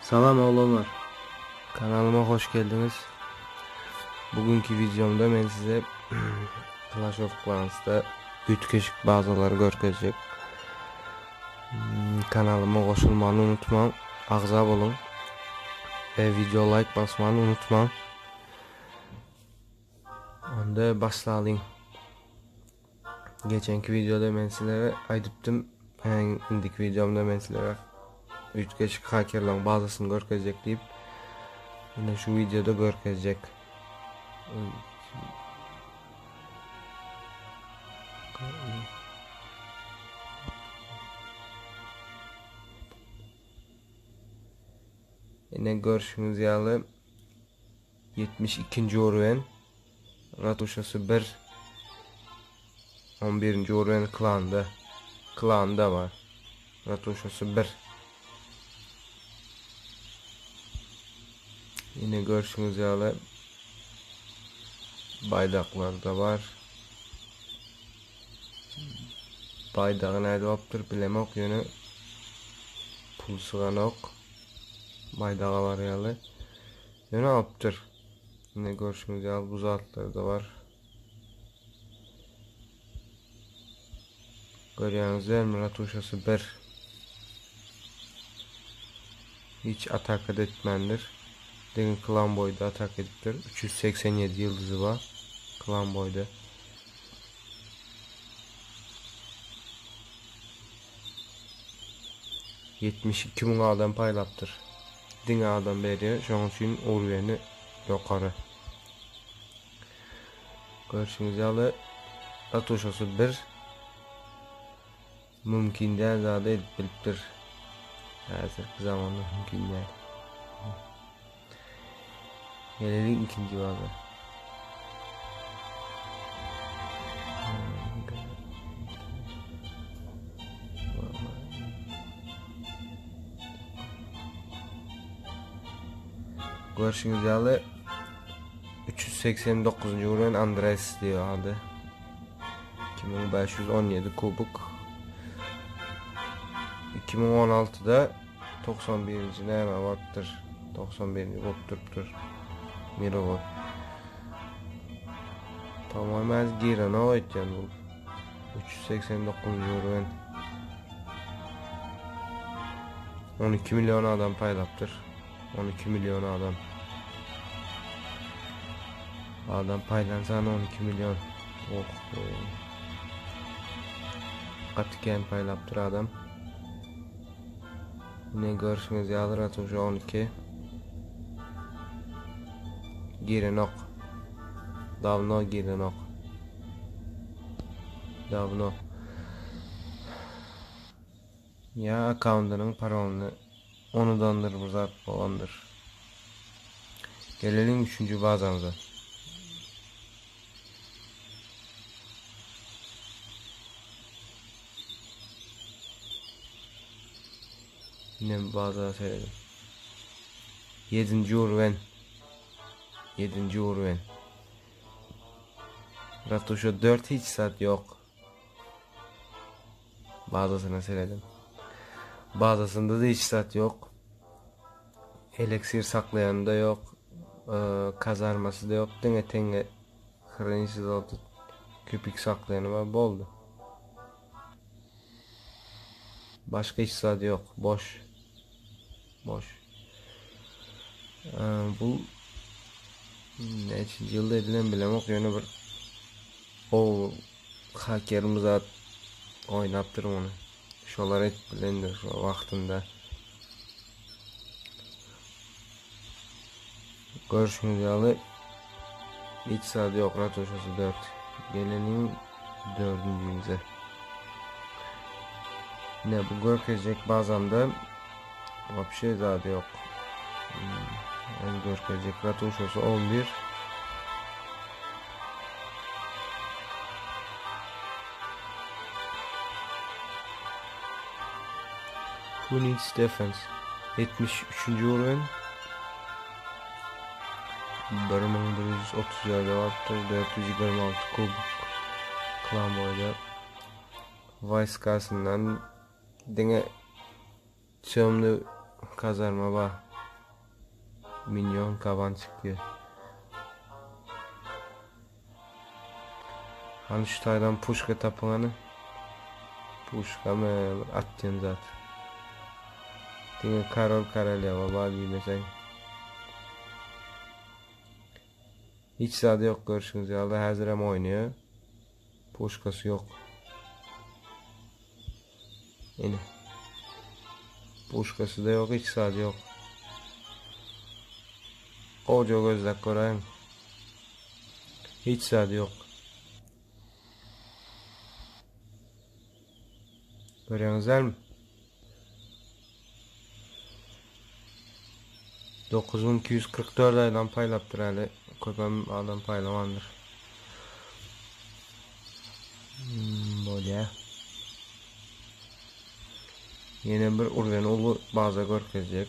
Salam oglanlar. Kanalyma hoş geldiňiz. Bugünkü videomda men size Clash of Clans'da üýtgeşik bazalary görkezjek. Hmm, kanalyma goşulmany unutmaň, agza boluň we video like basmany unutmaň. Onda başlalyň. Geçenki videoda men sizlere aýdypdym. Indiki videomda men sizlere üýtgeşik hakerlaryň bazasyny görkezjek diýip. Ine şu videoda görkezjek. Ine görşüňiz ýaly 72-nji orwen Ratuşasy bir 11-nji orwen klanda klanda bar. Ratuşasy bir. Ine görşüňiz ýaly baýdaklar da bar. Baýdagy nädip alypdyr bilemok ýöne pul syganok. Baýdak alar ýaly. Ýöne alypdyr. Ine görşüňiz ýaly bu zatlar da bar. Görýäňiz dälmi ratuşasy bir. Hiç ataka etmändir. Diňe klan boýda atak edipdir. 387 ýyldyzy bar klan boýda. 72 müň adam paýlapdyr. Diňe adam berýär, şonuň üçin urweni ýokary. Görşüňiz ýaly, ratuşasy bir mümkin däl zady edip bilipdir. Häzirki zamanda mümkin däl. Gelelim ikinji baza. Görşüňiz ýaly 389-njy uran Andres diýip ady. 2517 kubuk. 2016-da 91-nji näme barypdyr? 91-nji bolup durupdyr. Mirowoý. Tamam, az girenok aýtýan bu. 389-njy uran. 12 million adam paýlapdyr. 12 million adam. Adam paýlansa 12 million. Oh. Gaty kän paýlapdyr adam. Ne görşüňiz ýaly ratuşa 12. Girenok. Dawno girenok. Dawno. Ýa akkaundynyň parolyny unudandyr bir zat bolandyr. Geleliň üçünji bazamyza. Ine baza serediň. Ýedinji urwen. Ýedinji urwen. Ratuşa 4 hiç zat ýok. Bazasyna serediň. Bazasynda da hiç zat ýok. Eliksir saklaýany da ýok. Kazarmasy da ýok. Diňe teňňe hranisi zolota köpük saklaýany bar. Boldy. Başga hiç zat ýok. Boş. Boş. Bu näçinji ýylda edilen bilemok, ýöne bir o hakerimiz zat oýnapdyr muny. Şolar edip bilendir şo wagtynda. Görşüňiz ýaly hiç zat ýok ratuşasy 4. Geleliň dördünjimize. Ne bu görkezjek bazamda Wapşe zady ýok. Hmm, görkezjek ratuşasy 11. Who needs defense? 73. uren. 1134 barypdyr. 426 kubuk klan boýda. Wayskasyndan diňe Çömli kazarma bar. Minýon kaban çykýar. Hany şu taýdan puşka tapyň hany. Puşkamy bir atýan zat. Diňe karol korolýewa bar diýmeseň. Hiç zady ýok görşüňiz ýaly häzirem oýnaýar. Puşkasy ýok. Ine. Puşkasy da ýok, hiç zady ýok. Gowja gözläp göräýiň. Hiç zady ýok. Görýäňiz dälmi? 9244 adam paýlapdyr häli. Köpem adam paýlamandyr. Hmm, bolýa. Ýene bir urwen uly baza görkezjek.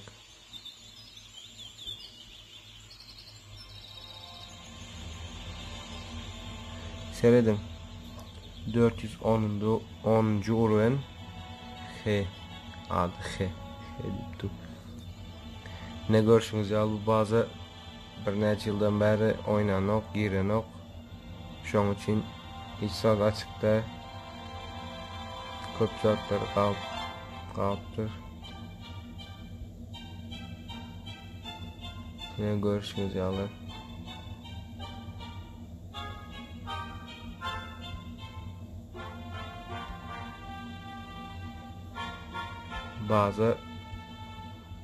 Serediň. 410-njy 10-njy urwen H ady H. H diýip dur. Ne görşüňiz ýaly bu baza birnäçe ýyldan bäri oýnanok, girenok. Şoň üçin hiç zat açyk däl. Köp zatlar galyp galypdyr. Ine görşüňiz ýaly. Baza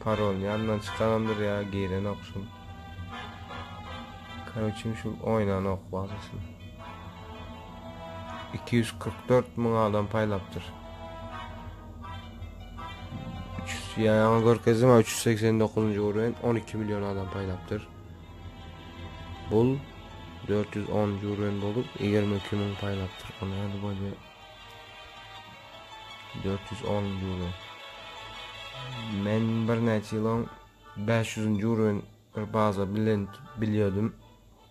parolny ýanyndan çykarandyr ýa girenok şul. Karoçim şul oýnanok bazasyny. 244 müň adam paýlapdyr. 300 ýaňy görkezdim 389-njy uruwen 12 million adam paýlapdyr. Bul 410-njy uruwen bolup 22 müň paýlapdyr. Ony hadi bolýar. 410-njy uruwen. Men birnäçe ýyl oň 500-nji uruwen bir baza bilen bilýärdim.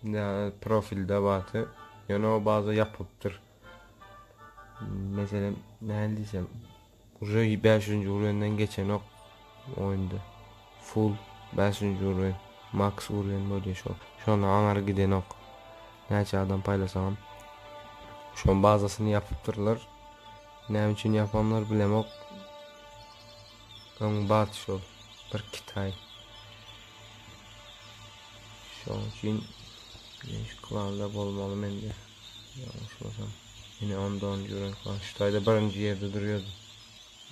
Ýa profilde bardy. Ýöne o baza ýapypdyr. Meselem, nähili diýsem, uje 500-nji urwenden geçenok oýunda. Full 500-nji urwen, max urwen bolýar şol. Şondan aňary gidenok. Näçe adam paýlasaňam. Şoň bazasyny ýapypdyrlar. Näme üçin ýapanlar bilemok. Öň bardy şol bir kitaý. Şoň üçin şu klanda bolmaly mende. Ýalňyşmasam. Ine onda onuncu uran klan. Şu taýda birinji ýerde durýardy.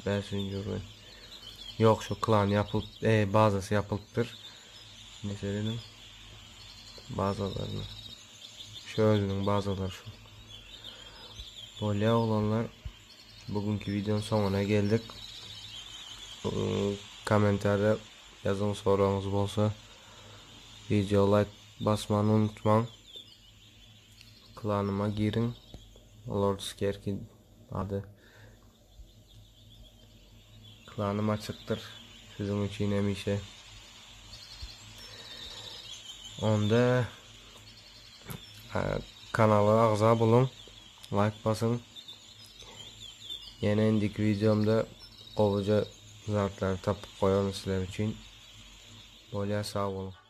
Bäşinji uran. Ýok şu klan ýapylyp, e, bazasy ýapylypdyr. Meseleniň bazalaryny. Şu özüniň bazalary şu. Bolýar oglanlar. Bugünkü videonun soňuna geldik. Kommentariýa ýazyň soragyňyz bolsa. Video like basmany unutmaň. Klanyma giriň. Lord Skerki ady. Klanym açykdyr siziň üçin hemişe. Onda kanala agza boluň, like basyň. Ýene indiki wideomda gowuja zatlary tapyp goýaryn sizler üçin. Bolýar sag boluň.